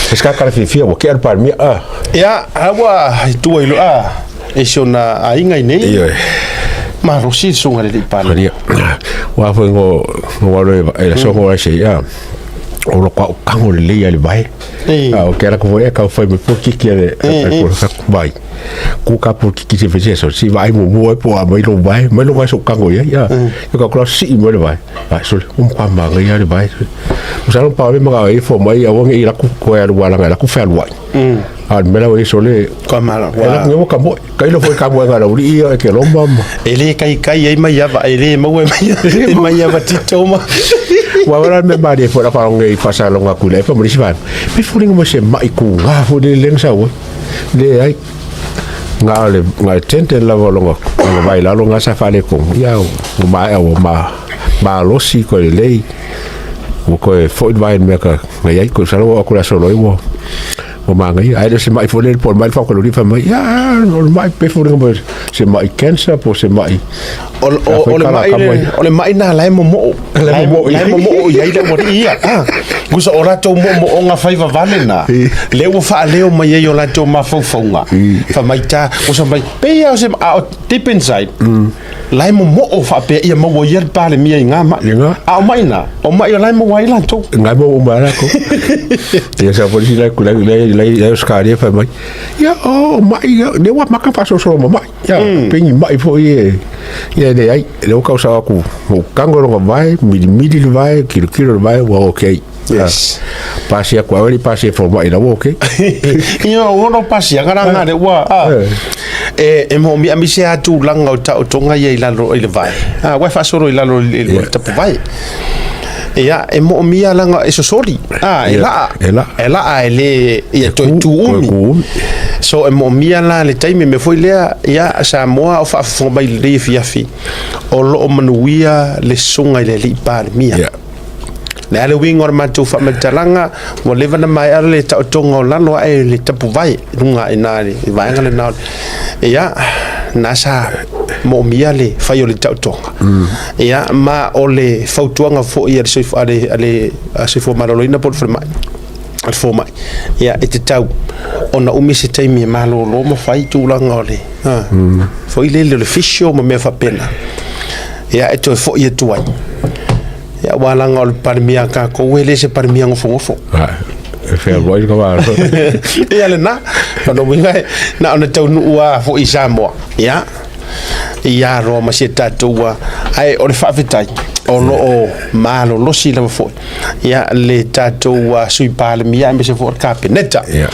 Se ka fiafia ua tea le Palemia a. Ia, a ua i tua i lo a e si ona aiga i nei. Ioe. Malosi le susuga i le alii Palemia. Malia. Ua foi ngo ngo alo e la songo ai se ia. O lo kau kango le lei ale vai. A o ke ala ko e kau fai me po kiki ale ko sa vai. Ku ka po kiki se fese so si vai mo mo e po a mai lo vai, mai lo vai so kango ia. Ia. Ka ko si mo le vai. Ai so um pa ma ngai ale vai. O sa lo pa me ma e fo mai a wonge i la ku ko e alu ala ngai la ku fe alu ai. A le mea e sole Ka mala. E la ngewa ka mo ka ilo foi ka mo nga uli ia e ke lomba ma. E le kai kai ai mai ava e le maua mai e mai ava tito ma. Wa wala me ma de fo la fa ngai fa sa longa ku le fa mo si fa. Pe fu ringa mo se mai ku nga fu le leng sa wo. Le ai nga le nga tente la vo longa nga vai la longa sa fa le ko. Ia o ma e o ma ma losi ko le lei. Ua koe foi mai mea ka ngai ai ko sa lo aku la solo i wo. O manga ia, ai le se mai fo le po mai fa ko le fa mai. Ia, o le mai pe fo le mo se mai cancer po se mai. O o le mai o le mai na lai mo mo. Lai mo lai mo mo ia ile mo ia. Ah. Gusa o latou moomooga fai vavale na. Le ua faaleo mai ai o latou mafaufauga. Fa mai ta, usa mai pe ia o se a o deep inside. La e momoo faapea ia maua ia le Palemia i ngā ma'i. I ngā. A o ma'i nā, o ma'i o la e maua ai latou. Ngai mo uma la ko. Ia sa polisi la ku la la la la Australia fa mai. Ia o mai ia ne wa maka fa so so ma mai. Ia pengi mai fo ie. Ia le ai le o kau sa ku mo kango ronga vai, mili mili le vai, kilo kilo le vai, wa okay. Yes. Pasi aku awali pasi fo mai la okay. Ia o ono pasi anga ranga le ua. E e mo mi ami se atu langa o ta o tonga ia i lalo i le vai. Ah, ua faasolo i lalo i le tapu vai. Ia e mo mia langa e sosoli. Ah, e laa. E laa. E laa e le ia toe tu umi. So e mo mia la le taimi me foi lea ia Samoa o faafofoga mai lenei afiafi o loo manuia le susuga i le alii Palemia. Yeah. Le a le uiga o le matou faamatalaga, ua leva ona maea le taotoga o lalo ae le tapuvae i luga i ina i le vaega lena o le... Ia, na sa moomia le fai o le taotoga. Ia, ma o le fautuaga foi a le soifua, a le, a le Soifua Maloloina po o le falemai, a le fomai, ia, e tatau ona umi se taimi e malolo ma fai tulaga o le, ha, foi lele o le physio ma mea faapena. Ia, e toe foi atu ai. Ia, aua leaga o le Palemia a tatou e le se Palemia nofonofo. E fealuai le kava. Ia lena, o lona uiga e na ona taunuu lava foi i Samoa, ia, ia aloa ma si a tatou a, ae o le faafetai, o lo o malolosi lava foi, ia, le tatou Sui Palemia aemaise foi o le Kapeneta. Ia.